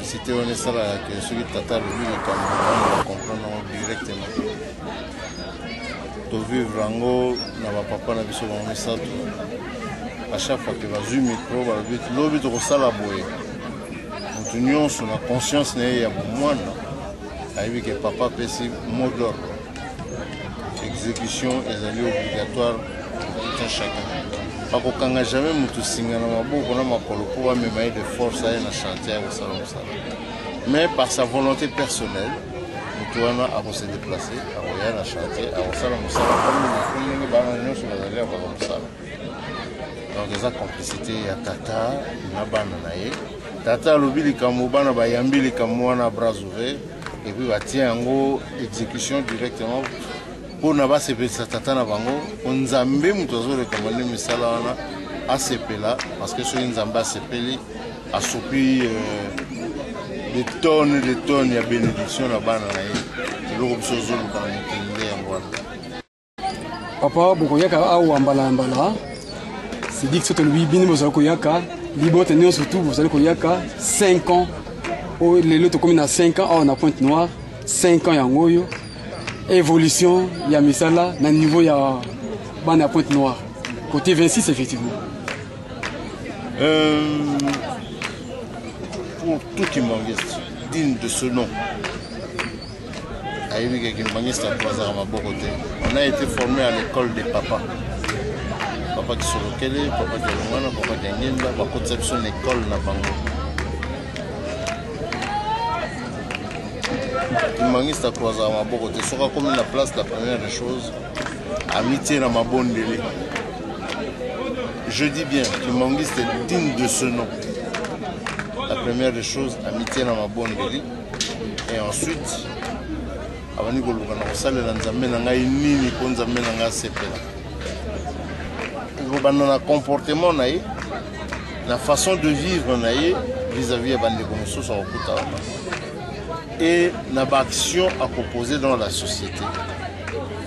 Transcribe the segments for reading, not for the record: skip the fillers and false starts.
Complicité wana esalaka ke soki tata alobi likambo, bana bacomprendre yango directement. Tovivre yango na bapapa na biso bango misato. À chaque fois ke bazwi micro, balobi lobi tokosala boye, moto nyonso na conscience na ye ya bomwana ayebi ke papa apesi mot d'ordre, exécution ezali obligatoire pour tout un chacun. Bakokanga jamais moto singa na maboko na makolo mpo bamema ye de force aye na chantier ya kosala mosala, mais par sa volonté personnelle, moto wana akose déplacer, akoya na chantier, akosala mosala comme il faut, ndenge bana nyonso bazali ya kozwa mosala. Donc eza complicité ya tata na bana na ye. Tata alobi likambo, bana bayambi likambo wana bras ouvert et puis batie yango exécution directement mpona basepelisa tata na bango, po Nzambe moto azorekomande misala wana asepela, parce que soki Nzambe asepeli, asopi des tonnes de tonnes ya bénédiction na bana na ye. Eloko biso ozoluka na mokili nde yango wana. Papa, bokoyaka awa mbala ya mbala. Sidik, so tolobi bino bozali koyaka, libota nyonso tu bozali koyaka 5 ans oyo. Lelo tokomi na 5 ans awa na Pointe Noire. 5 ans yango oyo, évolution ya misala na niveau ya bana ya Pointe Noire côté 26, effectivement? Pour tout kimbanguiste digne de ce nom, ayebi ke kimbanguiste akwazaka maboko te. On a été formé à l'école des papas, papa Kisolokele, papa Dialungana, papa Diangienda. Bakotisa biso na école na bango. Kimbanguiste akwazaka maboko te. Soki akomi na place, la première des choses, amitie na mabondeli. Je dis bien kimbanguiste digne de ce nom. La première des choses, amitie na mabondeli et ensuite abandi koluka na kosalela Nzambe na ngai nini mpo Nzambe na ngai asepela. Ekobanda na comportement na ye, na façon de vivre na ye vis-à-vis ya bandeko mosusu akokuta wana et na baaction akoposer dans la société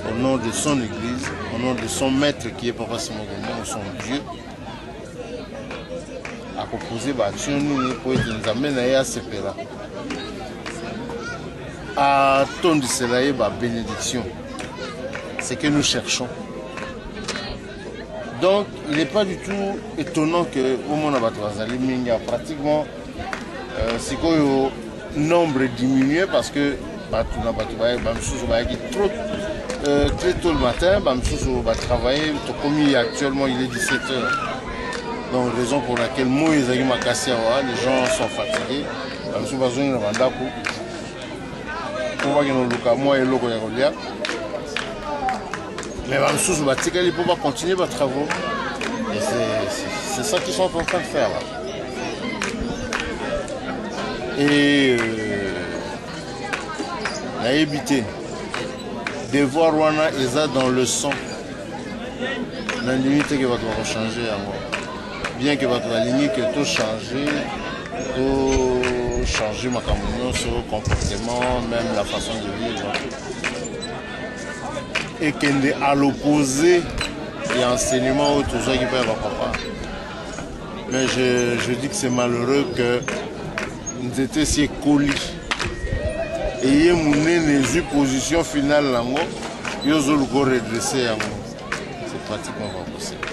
au nom de son église, au nom de son maître qui est papa Simon Kimbangu, son Dieu. Akopose baaction nini mpo ete Nzambe na ye asepela, atondisela ye babénédiction? C'est que nous cherchons. Donc il n'est pas du tout étonnant que omona bato bazali mingi. Pratiquement sikoyo nombre diminué, parce que bato na bato bamisusu bayaki trop très tôt le matin, bamisusu batravaille. Tokomi actuellement, il est 17 heures, donc raison pour laquelle moi ezalaki makasi awa. Les gens sont fatigués, bamisusu bazongi na bandako mpo bakende koluka mwa eloko ya kolia, mais bamisusu batikali mpo bacontinue batravaux et c'est ça qu'ils sont en train de faire là. Et nayebi te, devoir wana eza dans le sang. Nandimi te ke bato bakochange yango, bien ke bato balingi ke tochange, tochange makambo nyonso, comportement, même la façon de vivre ekende à l'opposé ya enseignement oyo tozwaki mpe ya bapapa. Mais je dis que c'est malheureux que nzete esi ekoli, eye monene, ezwi position finale nango, yo ozoluka oredresse yango. C'est pratiquement pas possible.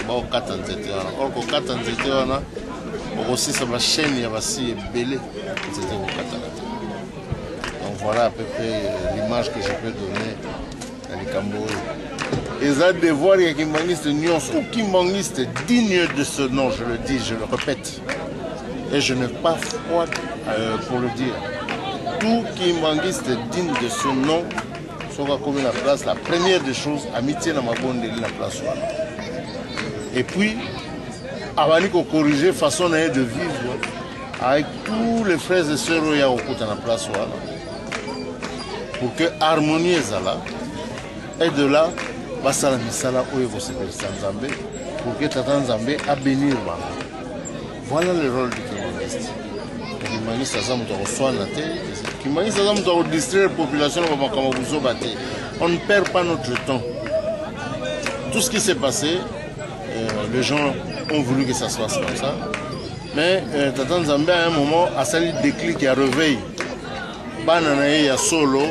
Bakokata nzete wana, or kokata nzete wana, okosisa bachaîne ya basi ebele, nzete ekokataka te. Donc voilà à peu près l'image que je peux donner na likambo oyo. Eza devoir ya kimbanguiste nyonso, tout kimbanguiste digne de ce nom, je le dis, je le répète et je n'ai pas froid pour le dire, tout kimbanguiste digne de ce nom, soki akomi na place, la première des choses, amitie na mabondeli na place wana et puis abandi kocorriger façon na ye de vivre avec tous les frères et sœurs oyo ya kokuta na place wana pour que harmonie ezala et de là basala misala oyo ekosepelisa Nzambe pour que tata Nzambe abénir bango. Voilà le rôle du kimbanguiste. Kimbanguiste aza moto akoswana te, kimbanguiste aza moto akodistraire population na bamakambo buzoba te. On ne perd pas notre temps. Tout ce qui s'est passé, les gens ont voulu que ça se passe comme ça. Mais euh, tata Nzambe à un moment asali déclic ya réveil. Bana na ye ya solo,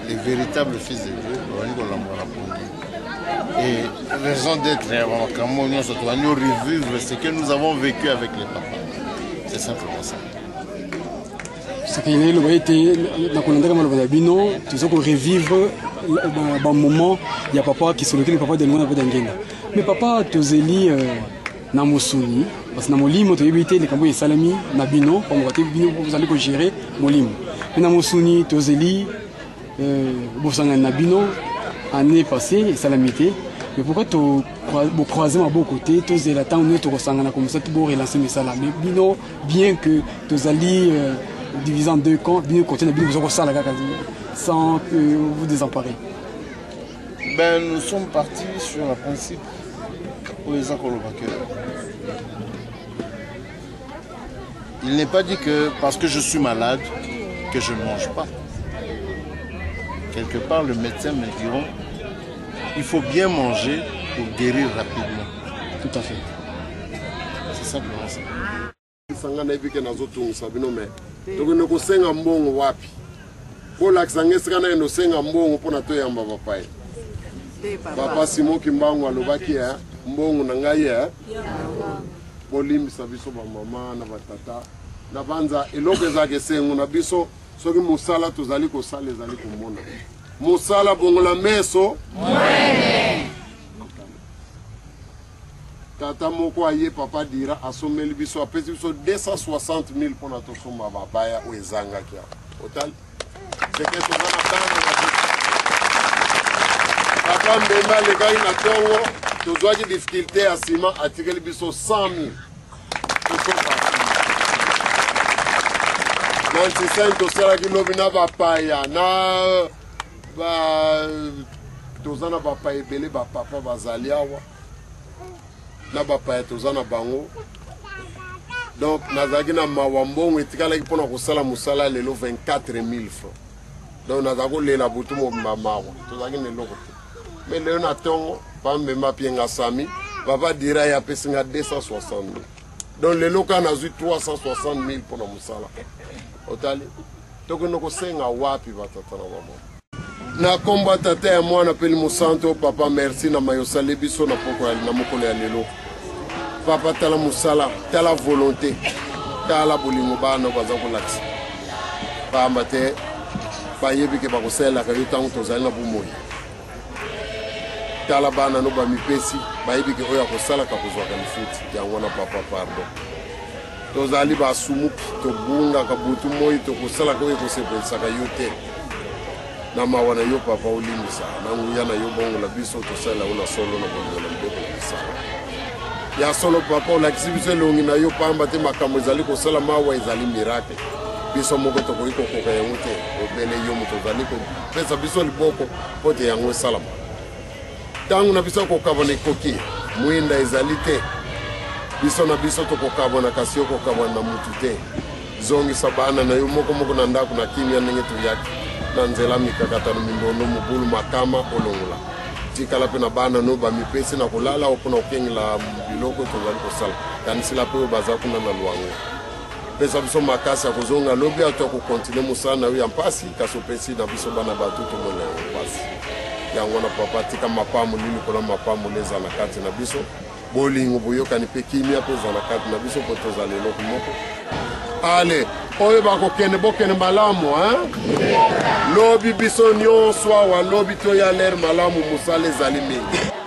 les véritables fils de Dieu, babandi kolambwa na pongi. Et raison d'être ya makambo nyonso tobandi revivre ce que nous avons vécu avec les papas. C'est simplement ça. Soki eloba ete na kolandaka maloba na bino, toza korevivre bamoment ya papa Kisolokeli, papa Delongo na papa Ngenda. Mais papa, tozeli euh, na mosuni, parce que na molimo toyebi te likambo oyo esalemi na bino, pamboka te bino bozali kogere molimo. Mais na mosuni tozeli euh, bosangani na bino année passée esalami te. Mais pourquoi to bocroise maboko te, tozela ntango nini tokosangana comme ça borelance misala? Mais bino, bien que tozali euh, divisé en deux camps, bino côté na bino boza kosala kaka sans que vous désemparer. Ben, nous sommes partis sur le principe oyo eza koloba que il n'est pas dit que parce que je suis malade que je ne mange pas. Quelque part, le médecin me diront, il faut bien manger pour guérir rapidement. Tout à fait. C'est simplement ça. Sanga nayebi ke nazotungisa bino, me tokende kosenga mbongo wapi? Bolakisa nga esika nakende kosenga mbongo mpona toyamba bapaya. Papa Simon Kimbangu alobaki eh, mbongo na ngai eh. Bolimbisa biso bamama na batata na banza eloko ezalaka esengo na biso soki mosala tozali kosala ezali komona mosala bongola meso mwene. Tata moko aye, papa Dira, asombeli biso, apesi biso 260 000 mpona tosomba babaya oyo ezangaki awa. Otali seke toza na bana na biso. Papa Mbemba alekaki na ntongo, tozwaki difficulté ya nsima, atikeli biso 100 000 tosomba na ntisani. Tosalaki lobi na bapaya na ba toza na bapaya ebele, bapapa bazali awa na bapaya toza na bango. Donc nazalaki na mawa, mbongo etikalaki mpona kosala mosala lelo 24 000 francs. Donc nazala kolela butu mobimba, mawa, tozalaki na eloko te. Mais lelo na ntongo pambemba pienga sami papa Dira ye apesi nga 260 000. Donc lelo kaka nazwi 360 000 mpona mosala. Otali, tokende kosenga wapi, batata na bamama? Na nkombo ya Tata, ya Mwana mpe Mosanto. Papa, merci na mayo osali biso na poko ya na mokolo ya lelo. Papa, tala mosala, tala volonté, tala bolingo bana baza kolakisa, pamba te bayebi ke bakosalelaka yo ntango tozali na bomoi. Tala bana no bamipesi, bayebi ke oyo akosalaka kozwaka lifuti yango wana. Papa, pardon, tozali basumuki, tobungaka butu moi, tokosalaka oyo ekosepelisaka yo te. Na mawa na yo, papa, olimbisa. Na nguya na yo, bongola biso, tosalela yo na solo, na bolingo, na mibeko, na misala ya solo. Papa, olakisi biso elongi na yo pamba te. Makambo ezali kosala mawa ezali miracle. Biso moko tokoki kokoka yango te, obele yo moto ozali kopesa biso liboko mpo te yango esalama. Ntango na biso kokabwana ekoki, mwinda ezali te, biso na biso tokokabwana, kasi yo kokabwana na mutu te. Zongisa bana na yo moko moko na ndako na kimia ndenge toyaki na nzela. Mikakatano, mindondo, mobulu, makama, olongola. Tikala mpe na bana no bamipesi na kolala o mpona kokengela biloko tozali kosala. Kanisila mpe oyo baza kuna na lwango. Pesa biso makasi ya kozonga lobi ato ya kokontinue mosala na yo ya mpasi, kasi opesi na biso bana bato tomona yango mpasi yango wana. Papa, tika mapamboli likolo mapamboli eza na kati na biso, bolingo, boyokani mpe kimia mpe eza na kati na biso, mpo tozala eloko moko. Ale oyo bakokende, bokende malamu hein? Lobi biso nyonso awa, lobi toya lere malamu, mosala ezali mingi.